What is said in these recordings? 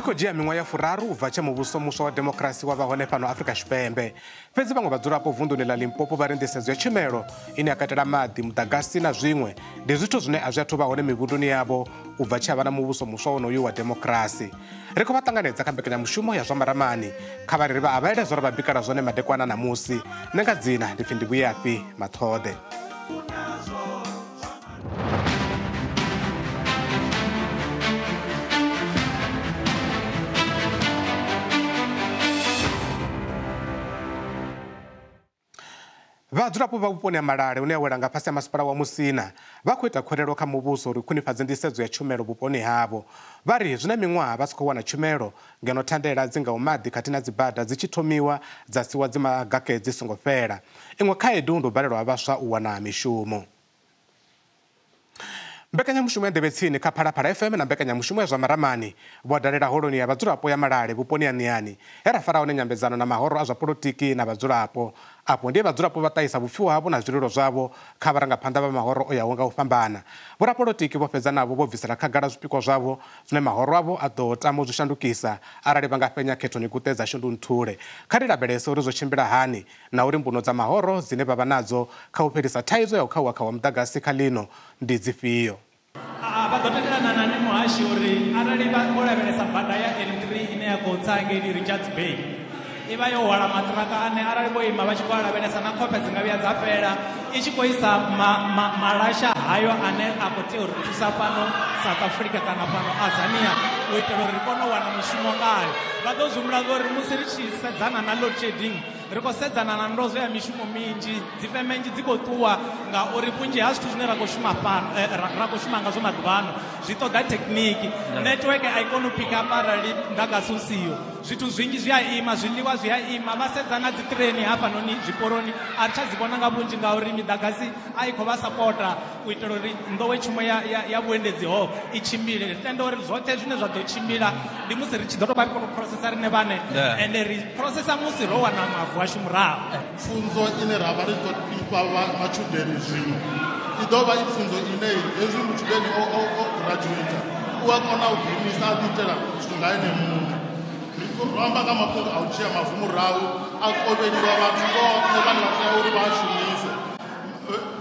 Zwi khou dzhia miṅwaha ya 30 u bva tshe muvhuso muswa wa demokirasi wa vha hone fhano Afrika Tshipembe. Fhedzi vhaṅwe vhadzulapo vunduni ḽa Limpopo vha ri nḓisedzo ya tshumelo ine ya katela maḓi, muḓagasi na zwiṅwe ndi zwithu zwine a zwi athu vha hone mivhunduni yavho u bva tshe ha vha na muvhuso muswa wonoyu wa demokirasi. Ri khou vha ṱanganedza kha mbekanyamushumo ya zwa maramani kha vha ri vha avhaele zwo ra vha bikela zwone madekwana ṋamusi. Nṋe nga dzina ndi pfi ndi Vhuyafhi Maṱhoḓe. Vhadzulapo vha vhuponi ha Malale hune ya wela nga fhasi ha masipala wa Musina vha khou ita khuwelelo kha muvhuso uri khwinifhadze nḓisedzo ya tshumelo vhuponi havho. Vha ri zwi na miṅwaha vha si khou wana tshumelo ngeno thandela dzi ngaho maḓi khathihi na dzibada dzi tshi thomiwa dza siwa dzi magake dzi songo fhela. Iṅwe khaedu ndi u balelwa ha vhaswa u wana mishumo. Mbekanyamushumo ya Nḓevhe Tsini kha Phalaphala FM na mbekanyamushumo ya zwa maramani vho dalela holoni ya vhadzulapo ya Malale vhuponi ha Ṋiani he ra fara hone nyambedzano na mahoro a zwa polotiki na vhadzulapo. Afho ndi vhadzulapo vha ṱahisa vhupfiwa havho na zwililo zwavho kha vharangaphanḓa vha mahoro o yaho nga u fhambana. Vhorapolotiki vho fhedza navho vho bvisela khagala zwipikwa zwavho zwine mahoro avho a ḓo tama u zwi shandukisa arali vha nga fhenya khethoni guṱe dza Shundunthule. Kha ri lavhelese uri zwo tshimbila hani na uri mbuno dza mahoro dzine vha vha nadzo kha u fhelisa thaidzo ya u khauwa kha muḓagasi kha ḽino ndi dzifhio. Vha ḓo tendelana na ni muhashi uri arali vho lavhelesa bada ya N3 ine ya khou tsa ngei Richards Bay i vha yo hwala maṱiraka ane arali vho ima vha tshi khou lavhelesa na khofhe dzi nga vhuya dza fhela i tshi khou isa malasha hayo ane a khou tea uri thusa fhano South Africa kana fhano Azania u itela uri ri kone u wana mishumo ngayo. Vha ḓo zwi humbula ngori musi ri tshi sedzana na load shedding ri khou sedzana na ndozwo ya mishumo minzhi, dzi feme nnzhi dzi khou ṱuwa ngauri vhunzhi ha zwithu zwine ra khou shuma fhano ra khou shuma ngazwo maḓuvha ano zwi ṱoḓa thekhiniki. Network a i koni u pick up arali muḓagasi u siho, zwithu zwinzhi zwi a ima, zwiḽiwa zwi a ima. Vha sedza na dzi ṱireni hafhanoni zwiporoni a ri tsha dzi vhona nga vhunzhi ngauri miḓagasi a i khou vha sapota u itela uri nḓowetshumo ya vhuendedzi ho i tshimbile. Ri tenda uri zwoṱhe zwine zwa ḓo tshimbila ndi musi ri tshi ḓo tou vha ri khou processa riṋe vhaṋe, ende ri processa musi ro wana mavu ashu murahu. Pfunzo ine ra vha ri khou ifha matshudeni zwino i ḓo vha i pfunzo ine hezwi mutshudeni o graduate u a kona u ḓiimisa a ḓiitela zwithu nga ene muṋe. Ro amba nga mafhungo a u dzhia mavu murahu a kovheliwa vhathu vhoṱhe vhane vha tea uri vha a shumise.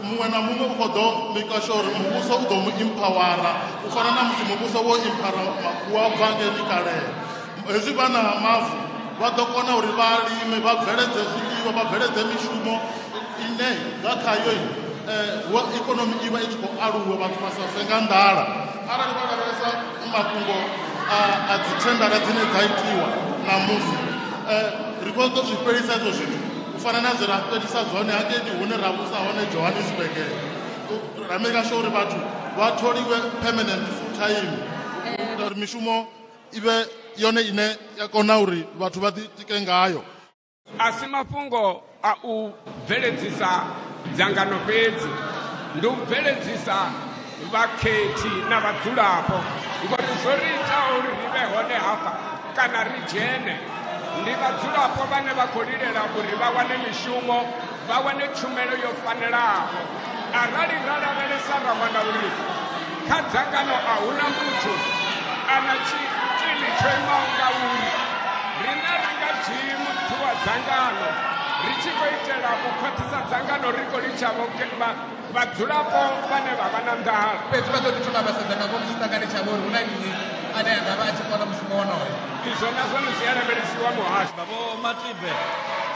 Muṅwe na muṅwe u khou ḓo maker sure uri muvhuso u ḓo mu empowera u fana na musi muvhuso wo empowera makhuwa bva ngei kale. Hezwi vha na mavu vha ḓo kona uri vha lime, vha bveledze zwiḽiwa, vha bveledze mishumo ine nga khayo ikonomi i vha i tshi khou aluwa, vhathu vha sa fe nga nḓala. Arali vha lavhelesa mafhungo a dzi thendara dzine dza itiwa ṋamusi, ri khou ḓo zwi fhelisa hezwo zwithu u fana na zwe ra fhelisa zwone hangeini hune ra vhusa hone Johannesburg. Ra maker sure uri vhathu vha tholiwe permanent full time uri mishumo i vhe yone ine ya kona uri vhathu vha ḓitike ngayo. A si mafhungo a u bveledzisa dzangano fhedzi, ndi u bveledzisa vhakhethi na vhadzulapo, ngori zwo ri itaho uri ri vhe hone hafha kana ri dzhene ndi vhadzulapo vhane vha khou lilela uri vha wane mishumo, vha wane tshumelo yo fanelaho. Arali ra lavhelesa ra wana uri kha dzangano a huna muthu ana tshitzhili tsho imaho ngauri riṋe ri nga dzhii muthu wa dzangano ri tshi khou itela u khwaṱhisa dzangano, ri khou litsha vhadzulapo vhane vha vha na nḓala. Fhedzi vha ḓo ḓi thoma vha sedza nga ngomu tshiṱangani tshavho uri hu na nnyi ane a nga vha a tshi kona mushumo wonoyo. Izwo na zwone zwi a lavhelesiwa muhasho. Vho Matibe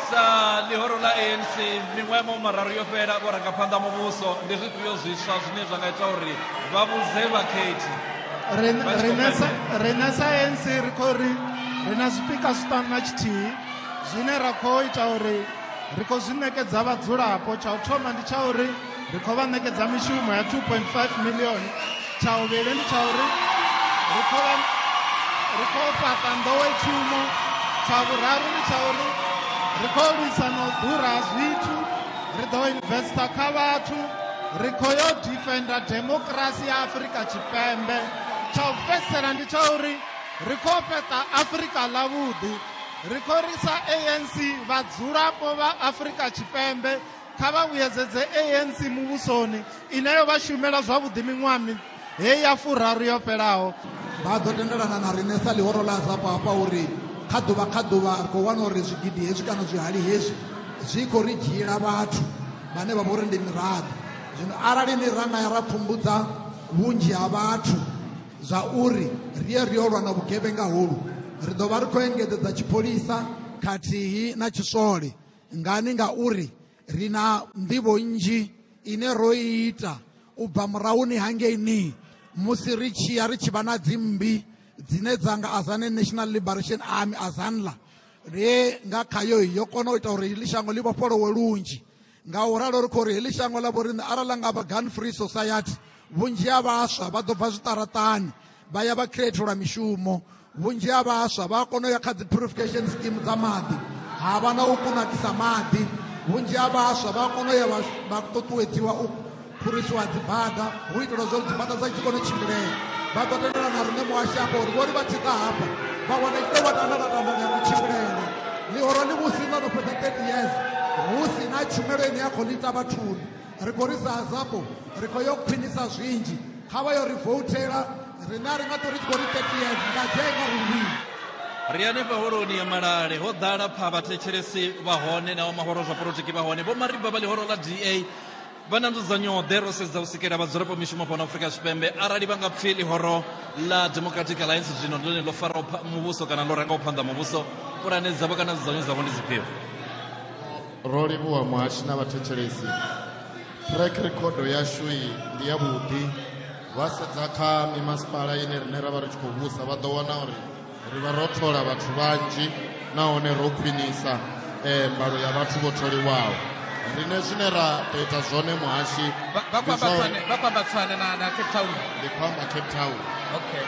sa ḽihoro ḽa ANC miṅwaha mararu yo fhela vho rangaphanḓa muvhuso, ndi zwifhio zwiswa zwine zwa nga ita uri vha vhudze vhakhethi? Riṋe sa ANC ri khou ri ri na zwipikwa zwiṱanu na tshithihi zwine ra khou ita uri ri khou zwi ṋekedza vhadzulapo. Tsha u thoma ndi tsha uri ri khou vha ṋekedza mishumo ya 2.5 million. Tsha vhuvhili ndi tsha uri ri khou fhaṱa nḓowetshumo. Tsha vhuraru ndi tsha uri ri khou lwisana u ḓura ha zwithu, ri ḓo investa kha vhathu, ri khou yo defenda demokirasi ya Afrika Tshipembe. Tsha u fhedzisela ndi tsha uri ri khou fhaṱa Afrika ḽavhuḓi, ri khou ri sa ANC vhadzulapo vha Afrika Tshipembe kha vha vhuyedzedze ANC muvhusoni ine yo vha shumela zwavhuḓi miṅwaha heyi ya 30 yo fhelaho. Vha ḓo tendelana na riṋe sa ḽihoro ḽa AZAPO hafha uri kha ḓuvha ri khou wana uri zwigidi hezwi kana zwihali hezwi zwi khou ri dzhiela vhathu vhane vha vha uri ndi miraḓo. Zwino arali ni ra nga ya ra pfumbudza vhunzhi ha vhathu zwa uri ri ye ri yo lwa na vhugevhenga holu, ri ḓo vha ri khou engedzedza tshipholisa khathihi na tshiswole. Ngani? Ngauri ri na nḓivho nnzhi ine ro ita u bva murahuni hangeini musi ri tshi ya ri tshi vha na dzimmbi dzine dza nga Azane National Liberation Army AZANLA, re nga khayo yo kona u ita uri heḽi shango ḽi vhofholowe lunzhi. Nga u ralo ri khou ri heḽi shango ḽa vho riṋe arali ḽa nga vha gun free society, vhunzhi ha vhaswa vha ḓo bva zwiṱaraṱani vha ya vha createlwa mishumo, vhunzhi ha vhaswa vha kona u ya kha dzi purification scheme dza maḓi, ha vha na u kunakisa maḓi, vhunzhi ha vhaswa vha kona u ya vha ṱuṱuwedziwa u phurisiwa dzibada hu itela zwa uri dzibada dza tshi kone u tshimbilea. Vha ḓo tendela na riṋe muhasho hafha uri vhori vha tshi ḓa hafha vha wana i tou vha tandala ya kutshimbilele. Ḽihoro ḽi vhusi ḽo no fhedza 30 years hu si na tshumelo ine ya khou ḽi ita vhathuni. Ri khou ri sa AZAPO ri khou yo khwinisa zwinzhi, kha vha yo ri voutela riṋe a ri nga ṱo ri tshi khou ri 30 years nga dzhia i nga ri luvhili. Ri hanefha holoni ya Malale ho ḓala pha vhathetshelesi vha hone na mahoro zwa polotiki vha hone. Vho Mariba vha ḽihoro ḽa DA vha na nzudzanyo ḓe ro sedza u sikela vhadzulapo mishumo fhano Afrika Tshipembe. Arali vha nga pfi ḽihoro ḽa Democratic Alliance zwino ndi ḽone ḽo faraho muvhuso kana ḽo rangaho phanḓa muvhuso, pulane dzavho kana nzudzanyo dzavho ndi dzifhio? Ro livhuwa muhashi na vhathetshelesi. Track record yashu ndi ya vhuḓi. Vha sedza kha mimasipala ine rine ra vha ri tshi khou vhusa vha ḓo wana uri ri vha ro thola vhathu vhanzhi nahone ro khwinisa mbalo ya vhathu vho tholiwaho. Rine zwine ra ḓo ita zwone muhashi vha khou amba Tshwane na Cape Town. Ndi khou amba Cape Town. Okay.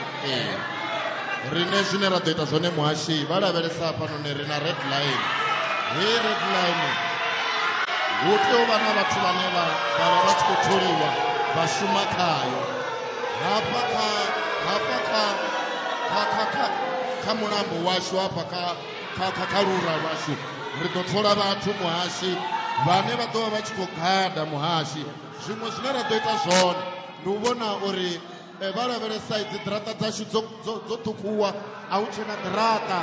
Rine zwine ra ḓo ita zwone muhashi vha lavhelesa hafhanoni ri na red line. Hei red line hu tea u vha na vhathu vhane vha vha vha tshi khou tholiwa vha shuma khayo. Hafha kha mulambo washu hafha kha lura lwashu ri ḓo thola vhathu muhashi vhane vha ḓo vha vha tshi khou gada muhashi. Zwiṅwe zwine ra ḓo ita zwone ndi u vhona uri vha lavhelesa dzi ḓirata dzashu dzo ṱhukhuwa, a hu tshena ḓirata,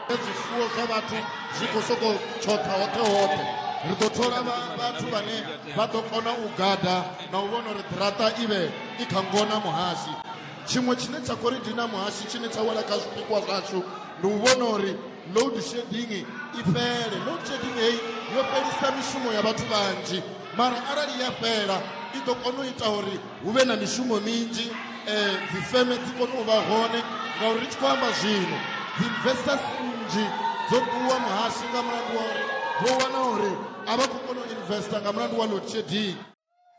zwifuwo zwa vhathu zwi khou sokou tshoṱha hoṱhe hoṱhe. Ri ḓo thola vhathu vhane vha ḓo kona u gada na u vhona uri ḓirata i vhe i kha ngona muhashi. Tshiṅwe tshine tsha khou ri dina muhashi tshine tsha wela kha zwipikwa zwashu ndi u vhona uri load shedding i fhele. Load shedding heyi yo fhelisa mishumo ya vhathu vhanzhi, mara arali ya fhela i ḓo kona u ita uri hu vhe na mishumo minzhi, dzifeme dzi kone u vha hone. Ngauri ri tshi khou amba zwino dzi investors nnzhi dzo ṱuwa muhashi nga mulandu wa uri vho wana uri a vha khou kona u investa nga mulandu wa load shedding.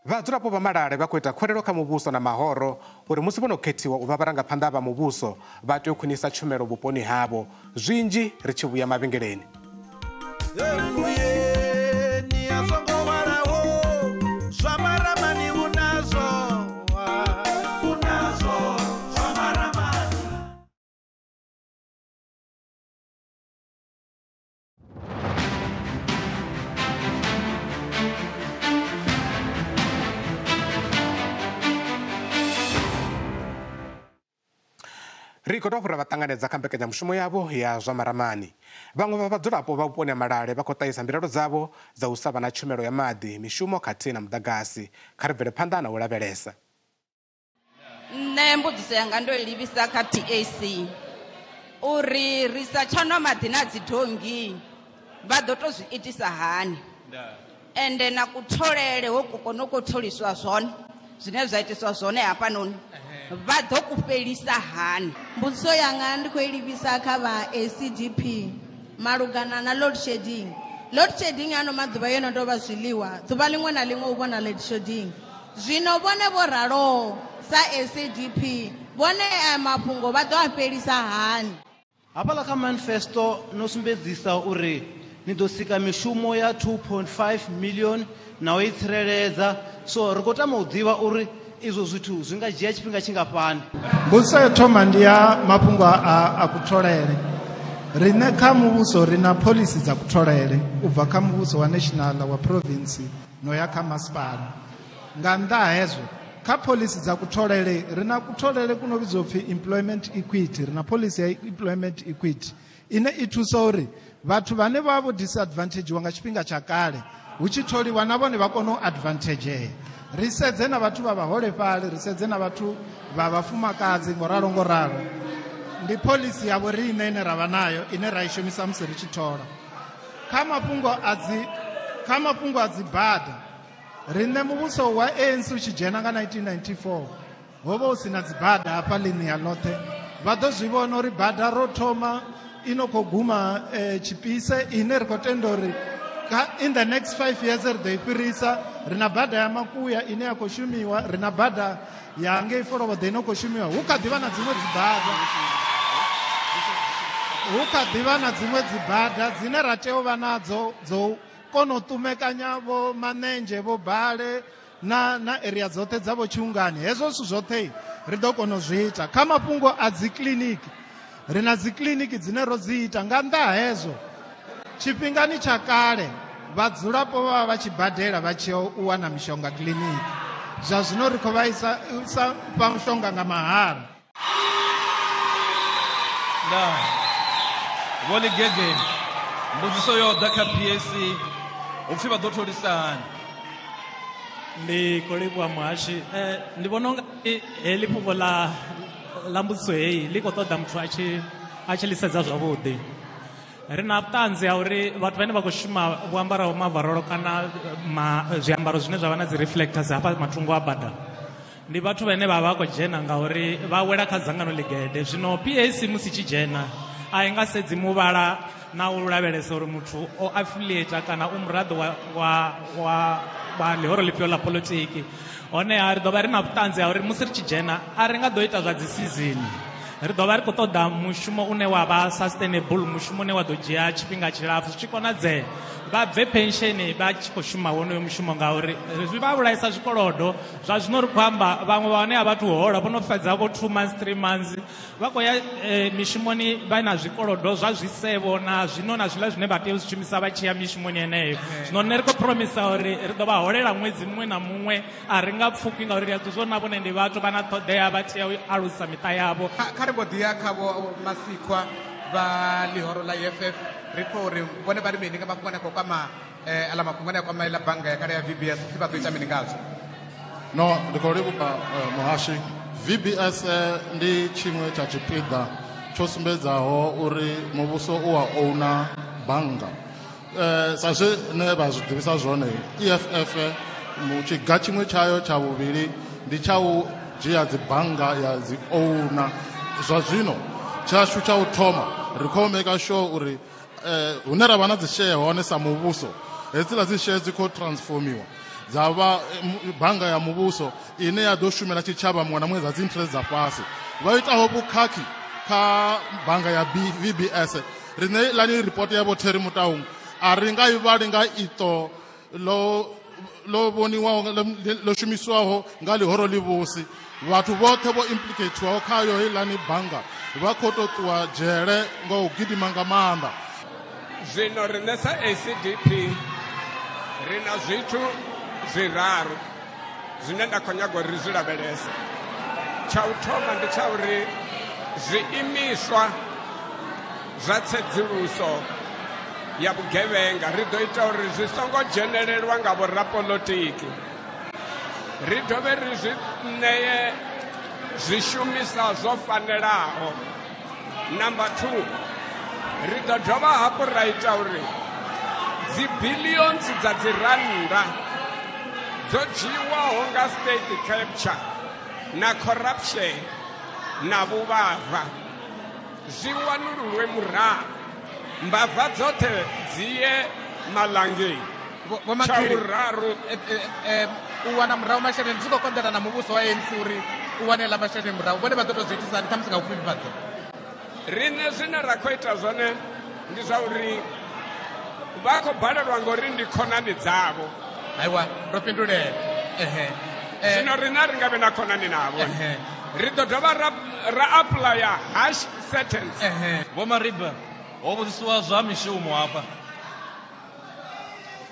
Vhadzulapo vha Malale vha khou ita khuwelelo kha muvhuso na mahoro uri musi vho no khethiwa u vha vharangaphanḓa vha muvhuso vha tea u khwinisa tshumelo vhuponi havho. Zwinzhi ri tshi vhuya mavhengeleni. Ri khou tou fhira vha ṱanganedza kha mbekanyamushumo yavho ya zwa maramani. Vhaṅwe vha vhadzulapo vha vhuponi ha Malale vha khou ṱahisa mbilaelo dzavho dza u sa vha na tshumelo ya maḓi, mishumo khathihi na muḓagasi. Kha ri bvele phanḓa na u lavhelesa. Nṋe mbudziso yanga ndo i livhisa kha PAC uri ri sa tsha nwa maḓi na dzi donngi vha ḓo tou zwi itisa hani, ende na kutholele ho kone ku tholiswa zwone zwine zwa itiswa zwone hafhanoni vha ḓo ku fhelisa hani. Mbudziso yanga ndi khou i livhisa kha vha ACDP malugana na load shedding. Load shedding ano maḓuvha yo no tou vha zwiḽiwa, ḓuvha ḽiṅwe na ḽiṅwe u vhona load shedding. Zwino vhone vho raloho sa ACDP vhone mafhungo vha ḓo a fhelisa hani? Hafhaḽa kha manifesto no sumbedzisa uri ni ḓo sika mishumo ya 2.5 million na u i tsireledza, so ri khou tama u ḓivha uri izwo zwithu zwi nga dzhia tshifhinga tshingafhani. Mbudziso yo thoma ndi ya mafhungo a kutholele. Riṋe kha muvhuso ri na phoḽisi dza kutholele u bva kha muvhuso wa national, wa province no ya kha masipala. Nga nnḓa ha hezwo Kha phoḽisi dza kutholele, ri na kutholele kuno vhidzwa upfi employment equity. Ri na phoḽisi ya employment equity ine i thusa uri vhathu vhane vha vho disadvantagewa nga tshifhinga tsha kale hu tshi tholiwa na vhone vha kone u advantagea. Ri sedze na vhathu vha vhaholefhali, ri sedze na vhathu vha vhafumakadzi, ngoralo ngoralo. Ndi phoḽisi ya vhoriṋe ine ra vha nayo, ine ra i shumisa musi ri tshi thola. Kha mafhungo a dzibada, riṋe muvhuso wa ANC u tshi dzhena nga 1994 ho vha hu si na dzibada hafha ḽiṋea ḽoṱhe. Vha ḓo zwi vhona uri bada ro thoma ino khou guma Tshipise, ine ri khou tenda uri in the next 5 years ri ḓo i fhirisa. Ri na bada ya Makuya ine ya khou shumiwa, ri na bada ya ngei Folovhoḓe ino khou shumiwa. Hu kha ḓivha na dziṅwe dzibada, hu kha ḓivha na dziṅwe dzibada dzine ra tea u vha nadzo dzo kona u ṱumekanya vho Manenzhe, vho Bale na area dzoṱhe dza vho Tshiungani. Hezwo zwithu zwoṱhe ri ḓo kona u zwi ita. Kha mafhungo a dzi kiḽiniki, ri na dzi kiḽiniki dzine ro dzi ita. Nga nnḓa ha hezwo, tshifhingani tsha kale vhadzulapo vha vha tshi badela vha tshi u wana mishonga kiḽiniki. Zwa zwino ri khou vha isa fha mishonga nga mahala. Nda Vho Ligegeni, mbudziso yo ḓa kha PSC, upfi vha ḓo tholisa hani? Ndi khou livhuwa muhashi. Ndi vhona unga heḽi fhungo ḽa mbudziso heyi ḽi khou ṱoḓa muthu a tshi ḽi sedza zwavhuḓi. Ri na vhuṱanzi ha uri vhathu vhane vha khou shuma vho ambaraho mavarolo kana zwiambaro zwine zwa vha na dzi reflectors hafha matungo a bada, ndi vhathu vhane vha vha khou dzhena ngauri vha wela kha dzangano ḽigede. Zwino PAC musi tshi dzhena a i nga sedzi muvhala na u lavhelesa uri muthu o affiliate kana u muraḓo wa ḽihoro ḽifhio ḽa politiki. Honeha ri ḓo vha ri na vhuṱanzi ha uri musi ri tshi dzhena a ri nga ḓo ita zwa dzi season. Ri ḓo vha ri khou ṱoḓa mushumo une wa vha sustainable, mushumo une wa ḓo dzhia tshifhinga tshilapfhu, zwi tshi konadzea vha bve pensheni vha tshi khou shuma wonoyo mushumo, ngauri zwi vha vhulaisa zwikolodo. Zwa zwino ri khou amba vhaṅwe vha hone a vhathu hola, vho no fhedza vho 2 months 3 months vha khou ya mishumoni vha na zwikolodo zwa zwisevho na zwino na zwiḽa zwine vha tea u zwi shumisa vha tshi ya mishumoni yeneyo. Zwino nṋe ri khou promisa uri ri ḓo vha holela ṅwedzi muṅwe na muṅwe, a ri nga pfukhi ngauri ri a ḓi zwona vhone ndi vhathu vha na ṱhoḓea, vha tea u alusa miṱa yavho. Kha ri mbo ḓi ya kha vho Masikhwa vha ḽihoro ḽa EFF, ri pfhe uri vhone vha ri mini nga mafhungo ane a khou kwama aḽa mafhungo ane a kwama iḽa bannga ya kale ya VBS, pfhi vha ḓo ita mini ngazwo. No, ndi khou livhuwa muhashi. VBS ndi tshiṅwe tsha tshipiḓa tsho sumbedzaho uri muvhuso u a owna bannga. Sa zwe ne vha zwi ḓivhisa zwone, EFF tshiga tshiṅwe tshayo tsha vhuvhili ndi tsha u dzhia dzi bannga ya dzi owna. Zwa zwino tshashu tsha u thoma ri khou make sure uri hune ra vha na dzi share hone sa muvhuso, hedziḽa dzi share dzi khou transformiwa dza vha bannga ya muvhuso ine ya ḓo shumela tshitshavha muṅwe na muṅwe dza dzi interest dza fhasi. Vha itaho vhukhakhi kha bannga ya VBS, riṋe iḽani report ya vho Terry Motaung a ri nga i vhali nga iṱo ḽo vhoniwaho, ḽo shumiswaho nga ḽihoro ḽivhusi. Vhathu vhoṱhe vho implicatiwaho khayo heiḽani bannga vha khou tou ṱuwa dzhele nga u gidima nga maanḓa. Zwino riṋe sa ACDP ri na zwithu zwiraru zwine nda khou nyaga uri ri zwi lavhelese. Tsha u thoma ndi tsha uri zwiimiswa zwa tsedzuluso ya vhugevhenga ri ḓo ita uri zwi songo dzhenelelwa nga vhorapolitiki. Ri dovhe ri zwi ṋee zwishumisa zwo fanelaho. Number 2, ri ḓo dovha hafhu ra ita uri dzi billions dza dzi rannda dzo dzhiiwaho nga state capture na corruption na vhuvhava zwi wanululwe murahu, mbava dzoṱhe dzi ye malangeni. Tsha vhuraru, u wana murahu masheleni zwi khou konḓela na muvhuso wa ANC uri u wane ḽa masheleni murahu, vhone vha ḓo tou zwi itisa hani khamusi nga u pfufhifhadza? Riṋe zwine ra khou ita zwone ndi zwa uri vha khou balelwa ngori ndi khonani dzavho. Aiwa, ro fhindulela. Zwino riṋe a ri nga vhe na khonani navho. Ri ḓo dovha ra applya harsh sentence. Vho Mariba, ho vhudzisiwa zwa mishumo hafha.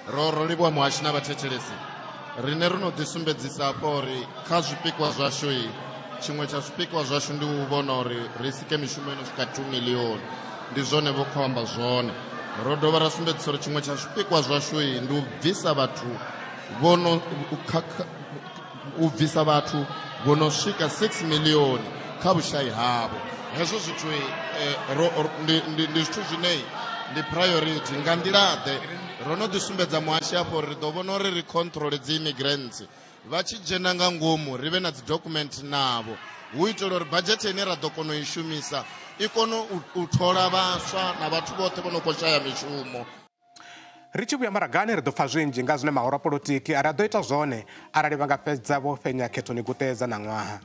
Ro livhuwa muhashi na vhathetshelesi. Riṋe ro no ḓi sumbedzisa hafha uri kha zwipikwa zwashu, tshiṅwe tsha zwipikwa zwashu ndi u vhona uri ri sike mishumo ino swika 2 million. Ndi zwone vho khou amba zwone. Ro dovha ra sumbedzisa uri tshiṅwe tsha zwipikwa zwashu ndi u bvisa vhathu vhono u bvisa vhathu vho no swika 6 million kha vhushai havho. Hezwo zwithu ndi zwithu zwine ndi priority. Nga nḓila ḓe ro no ḓi sumbedza muhashi afho uri ri ḓo vhona uri ri control dzi immigrants vha tshi dzhena nga ngomu, ri vhe na dzi document navho, hu itela uri budget ine ra ḓo kona u i shumisa i kone u thola vhaswa na vhathu vhoṱhe vho no khou shaya mishumo. Ri tshi vhuya maragani ri ḓo pfa zwinzhi nga zwine mahoro a polotiki a ri a ḓo ita zwone arali vha nga fhedza vho fhenya khethoni guṱedza na ṅwaha.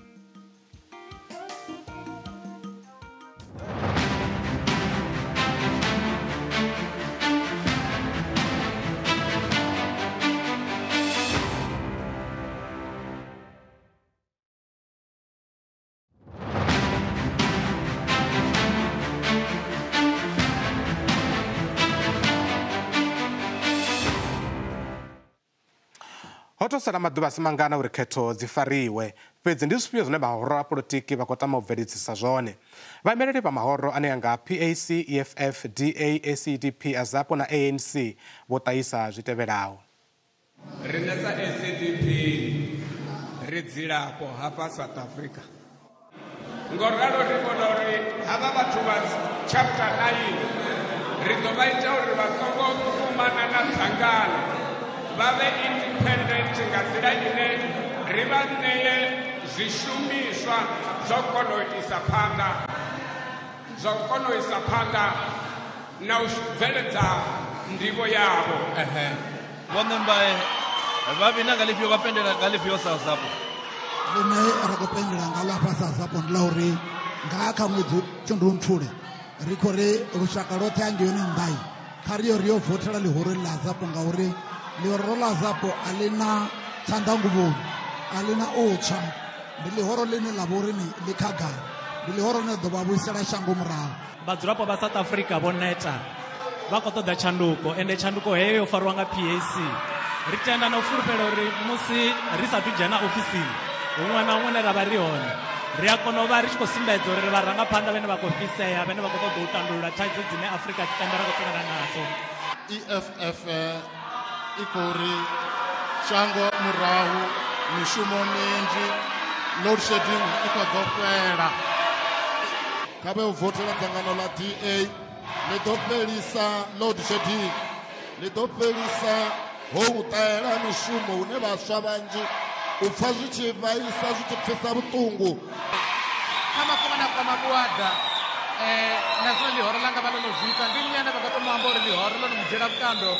Ho tou sala maḓuvha a si mangana uri khetho dzi fariwe, fhedzi ndi zwifhio zwine mahoro a polotiki vha khou tama u bveledzisa zwone? Vhaimeleli vha mahoro ane a nga PAC, EFF, DA, ACDP, AZAPO na ANC vho ṱahisa zwi tevhelaho. Riṋe sa ACDP ri dzilafho hafha South Africa. Ngoralo ri vhona uri havha vhathu vha chapter 9 ri ḓo vha ita uri vha songo ṱumana na dzangano, vha vhe independent nga nḓila ine ri vha ṋee zwishumiswa zwa u kona u isa phanḓa, zwa u kona u isa phanḓa na u bveledza ndivho yavho. Vho Ṋembae vha vhina nga ḽifhio, vha pendela nga ḽifhio sa ZAPO? Ḽine ra khou pendela nga ḽa hafha sa ZAPO ndi ḽa uri nga kha ṅwedzi Shundunthule ri khou ri lushaka lwoṱhe hangeini nnḓa kha ri yo ri yo vothela ḽihoro ḽa ZAPO, ngauri ḽihoro ḽa ZAPO a ḽi na tshanḓanguvhoni, a ḽi na u tswa. Ndi ḽihoro ḽine ḽa vha uri ḽi khagala, ndi ḽihoro ḽine ḓo vha vhuisela shango murahu. Vhadzulapo vha South Africa vho neta, vha khou ṱoḓa tshanduko, ende tshanduko heyo yo fariwa nga PAC. Ri tenda na u fulufhela uri musi ri sathu dzhena ofisini huṅwe na huṅwe hune ra vha ri hone, ri a kona u vha ri tshi khou sumbedza uri ri vharangaphanḓa vhane vha khou fhisea, vhane vha khou ṱoḓa u tandulula thaidzo dzine Afrika Tshipembe ra khou ṱangana nadzo. EFF i khou ri shango murahu, mishumo minzhi, load shedding i khou ḓo fhela. Kha vhe u vothela dzangano ḽa DA ḽi ḓo fhelisa load shedding, ḽi ḓo fhelisa ho u ṱahela mishumo hune vhaswa vhanzhi u pfa zwi tshi vhaisa, zwi tshi pfisa vhuṱungu. Kha mafhungo ane a kwama vhuaḓa na zwine ḽihoro ḽa nga vha ḽo no zwi ita, ndi nnyi ane vha nga tou mu amba uri ḽihoro ḽo no mu dzhiela vhukando,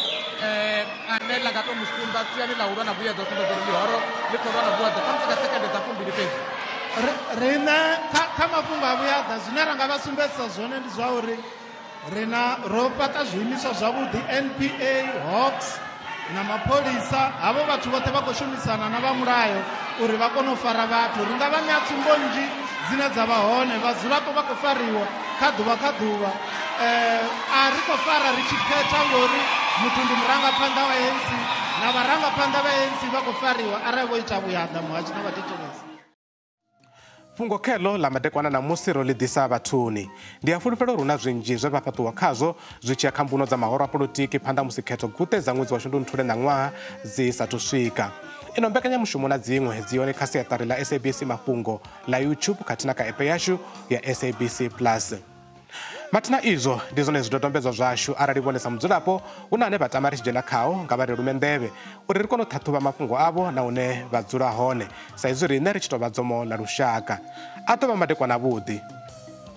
ane ḽa nga tou mu sumba siani ḽa u lwa na vhuyaḓa, u sumbedza uri ḽihoro ḽi khou lwa na vhuaḓa, khamusi nga sekende dza 20 fhedzi? Riṋe kha mafhungo a vhuyaḓa zwine ra nga vha sumbedzisa zwone ndi zwa uri rina ro fhaṱa zwiimiswa zwavhuḓi, NPA, Hawks na mapholisa. Havho vhathu vhoṱhe vha khou shumisana na vha mulayo uri vha kone u fara vhathu. Ri nga vha ṋea tsumbo nnzhi dzine dza vha hone, vhadzulapo vha khou fariwa kha ḓuvha kha ḓuvha. A ri khou fara ri tshi khetha ngori muthu ndi murangaphanḓa wa ANC, na vharangaphanḓa vha ANC vha khou fariwa arali vho ita vhuyaḓa. Muhatshi na vhathetshelesi. Fhungo kheḽo ḽa madekwana ṋamusi ro ḽi ḓisa vhathuni. Ndi a fulufhela uri hu na zwinzhi zwe vha fhaṱuwa khazwo zwi tshi ya kha mbuno dza mahoro a polotiki phanḓa musi khetho guṱe dza ṅwedzi wa Shundunthule ṋaṅwaha dzi sathu swika. Ino mbekanyamushumo na dziṅwe dzi hone kha siaṱari ḽa SABC Mafhungo ḽa YouTube khathihi na kha app yashu ya SABC Plus. Mathina izwo ndi zwone zwidodombedzwa zwashu. Arali vhone sa mudzulapo hu na ane vha tama ri tshi dzhena khao, nga vha ri lume nḓevhe uri ri kone u ṱhaṱhuvha mafhungo avho na hune vha dzula hone, sa izwi riṋe ri tshi tou vha dzomo ḽa lushaka. A ḓo vha madekwana avhuḓi.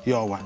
Yowa.